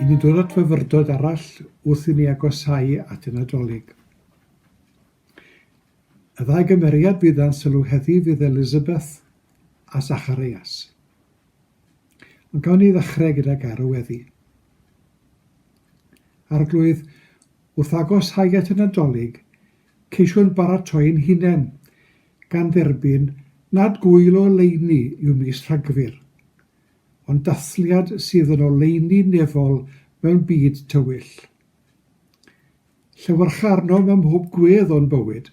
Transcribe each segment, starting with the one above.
I ni'n dod at fyfyrdod arall wrth i ni agosáu at y Nadolig. Y ddau gymeriad fydd dan sylw heddi fydd Elizabeth a Zacharias. Ond gawn ni ddechrau gyda gair o weddi. Arglwydd, wrth agosáu at y Nadolig, ceisiwn baratoi'n hunain, gan dderbyn nad gŵyl o oleuni yw mis Rhagfyr, ond dathliad sydd yn oleuni nefol mewn byd tywyll. Llewyrcha arnom ym mhob gwedd o'n bywyd,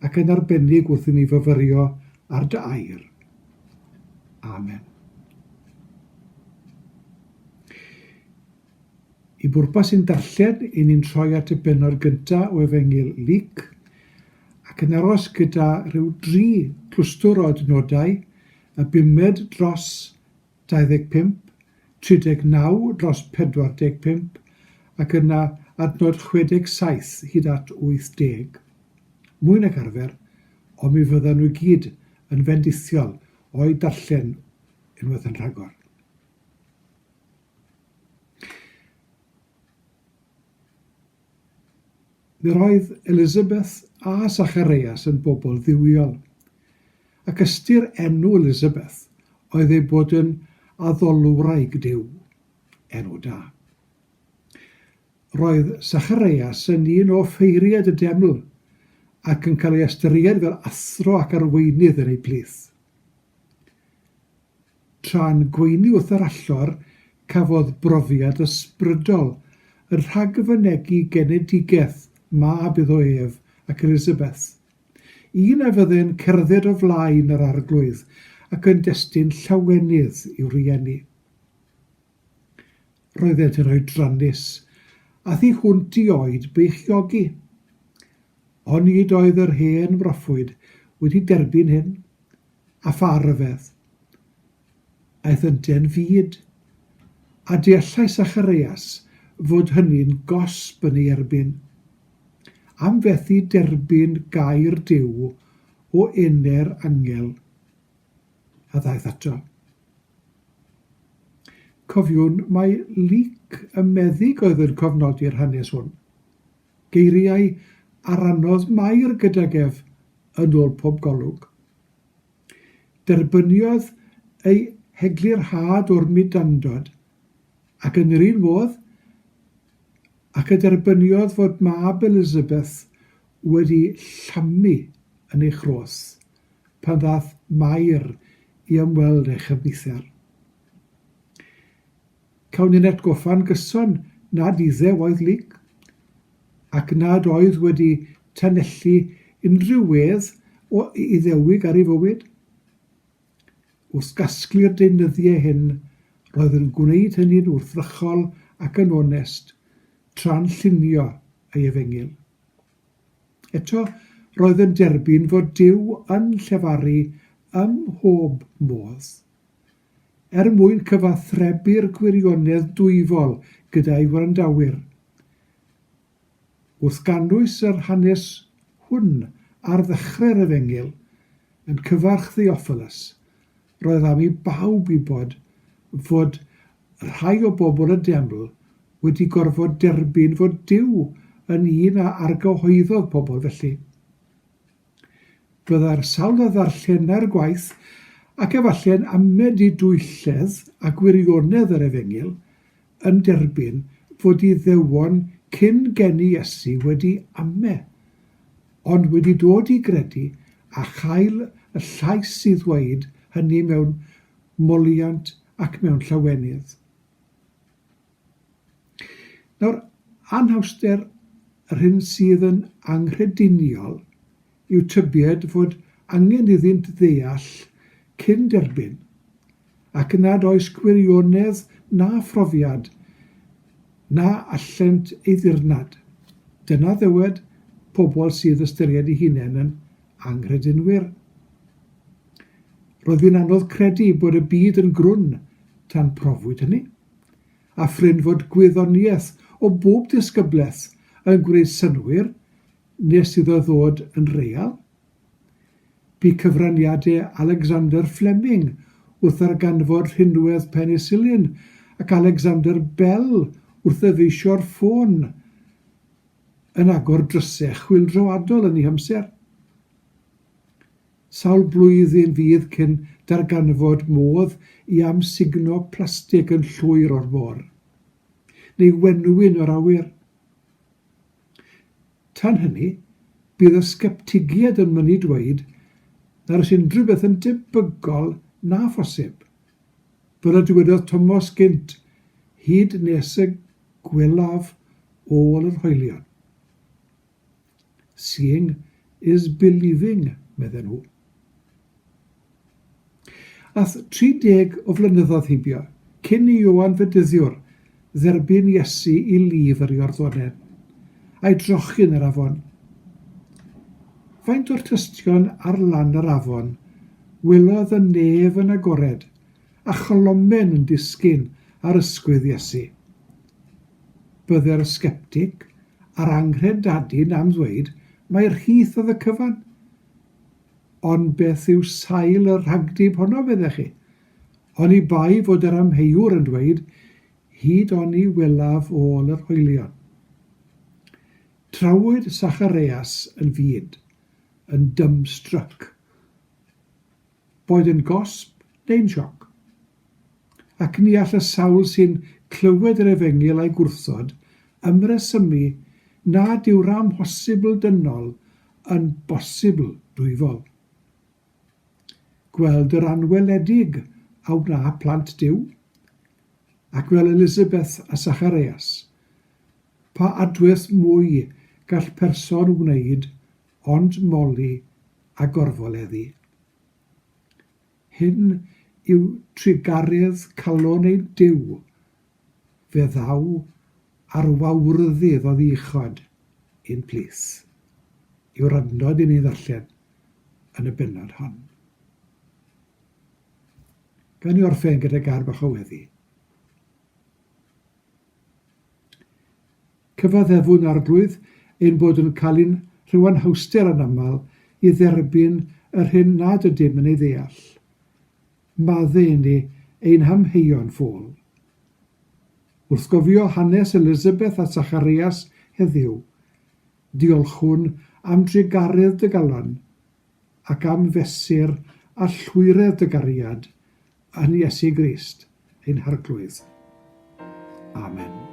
ac yn arbennig wrth i ni fyfyrio ar dy air. Amen. I bwrpas ein darllen, i ni'n troi at y bennod gyntaf o Efengyl Luc, ac yn aros gyda rhyw dri clwstwr o adnodau, y bumed dros 25, 39 dros 45 ac yna adnod 67 hyd at 80. Mwy nag arfer, ond mi fyddan nhw i gyd yn fendithiol o'u darllen unwaith yn rhagor. Mi roedd Elizabeth a Zacharias yn bobl dduwiol, ac ystyr enw Elizabeth oedd ei bod yn addolwraig Duw, enw da. Roedd Zacharias yn un o offeiriaid y deml ac yn cael ei ystyried fel athro ac arweinydd yn eu plith. Tra'n gweini wrth yr allor, cafodd brofiad ysbrydol yn rhagfynegi genedigaeth mab iddo ef ac Elizabeth, un a fydde'n cerdded o flaen yr Arglwydd ac yn destun llawenydd i'w rieni. Roeddent yn oedrannus a thu hwnt i oed beichiogi. Onid oedd yr hen broffwyd wedi derbyn hyn? A pha ryfedd? Aeth ynte'n fud, a deallai Sachareias fod hynny'n gosb yn ei erbyn, am fethu derbyn gair Duw o ene'r angel a ddaeth ato. Cofiwn mai Luc y meddyg oedd yn cofnodi'r hanes hwn. Geiriau a rannodd Mair gydag ef yn ôl pob golwg. Derbyniodd ei heglurhad o'r mudandod, ac yn yr un modd ac y derbyniodd fod mab Elizabeth wedi llamu yn ei chroth pan ddaeth Mair i ymweld â'i chyfnither. Cawn ein atgoffa'n gyson nad Iddew oedd Luc, ac nad oedd wedi tanellu unrhyw wedd o Iddewig ar ei fywyd. Wrth gasglu'r deunyddiau hyn, roedd yn gwneud hynny'n wrthrychol ac yn onest, tra'n llunio ei efengyl. Eto, roedd yn derbyn fod Duw yn llefaru ym mhob modd. Er mwyn cyfathrebu'r gwirionedd dwyfol gyda'i wrandawyr. Wrth gannwys yr hanes hwn ar ddechrau'r Efengyl, yn cyfarch Theophilus, roedd am i bawb wybod fod rhai o bobl y deml wedi gorfod derbyn fod Duw yn un a argyhoeddodd pobl felly. Byddai'r sawl a ddarllenai'r gwaith, ac efallai'n amed i dwylledd a gwirionedd yr Efengyl, yn derbyn fod Iddewon cyn geni Iesu wedi ame, ond wedi dod i gredu a chael y llais i ddweud hynny mewn moliant ac mewn llawenydd. Nawr, anhawster yr hyn sydd yn anghrediniol yw tybied fod angen iddynt ddeall cyn derbyn, ac nad oes gwirionedd na phrofiad na allent ei ddirnad. Dyna ddywed pobl sydd ystyried eu hunain yn anghredinwyr. Roedd hi'n anodd credu bod y byd yn grwn tan profwyd hynny, a phrin fod gwyddoniaeth o bob disgyblaeth yn gwneud synnwyr nes iddo ddod yn real. Bu cyfraniadau Alexander Fleming wrth ddarganfod rhinwedd penisilin ac Alexander Bell wrth ddyfeisio'r ffôn yn agor drysau chwyldroadol yn ei hamser. Sawl blwyddyn fydd cyn darganfod modd i amsugno plastig yn llwyr o'r môr, neu wenwyn o'r awyr? Tan hynny, bydd y sgeptigiaid yn mynnu dweud nad oes unrhyw beth yn debygol na phosib, fel y dywedodd Tomos gynt, hyd nes y gwelaf ôl yr hoelion. Seeing is believing, medden nhw. Ath 30 o flynyddoedd heibio cyn i Ioan Fedyddiwr dderbyn Iesu i lif yr Iorddonen, a'i drochi yn yr afon. Faint o'r tystion ar lan yr afon welodd y nef yn agored a cholomen yn disgyn ar ysgwydd Iesu? Bydde'r sgeptig a'r anghredadun am ddweud mai'r rhith oedd y cyfan. Ond beth yw sail y rhagdyb honno, meddech chi? Oni bai fod yr amheuwr yn dweud, Hyd oni welaf ôl yr hoelion. Trawyd Sachareas yn fud, yn dumbstruck. Boed yn gosb neu'n sioc. Ac ni all y sawl sy'n clywed yr efengyl a'i gwrthod ymresymu nad yw'r amhosibl dynol yn bosibl dwyfol. Gweld yr anweledig a wna plant Duw, ac fel Elisabeth a Sachareas, pa adwaith mwy gall person wneud ond moli a gorfoleddu? Hyn yw trugaredd calon ein Duw, fe ddaw ar wawrddydd oddi uchod i'n plith, yw'r adnod i ni ddarllen yn y bennod hon. Gawn ni orffen gyda gair bach o weddi. Cyfaddefwn, Arglwydd, ein bod yn cael un rhyw anhawster yn aml i dderbyn yr hyn nad ydym yn ei ddeall. Madde i ni ein hamheuon ffôl. Wrth gofio hanes Elizabeth a Zacharias heddiw, diolchwn am drugaredd dy galon ac am fesur a llwyredd dy gariad yn Iesu Grist ein Harglwydd. Amen.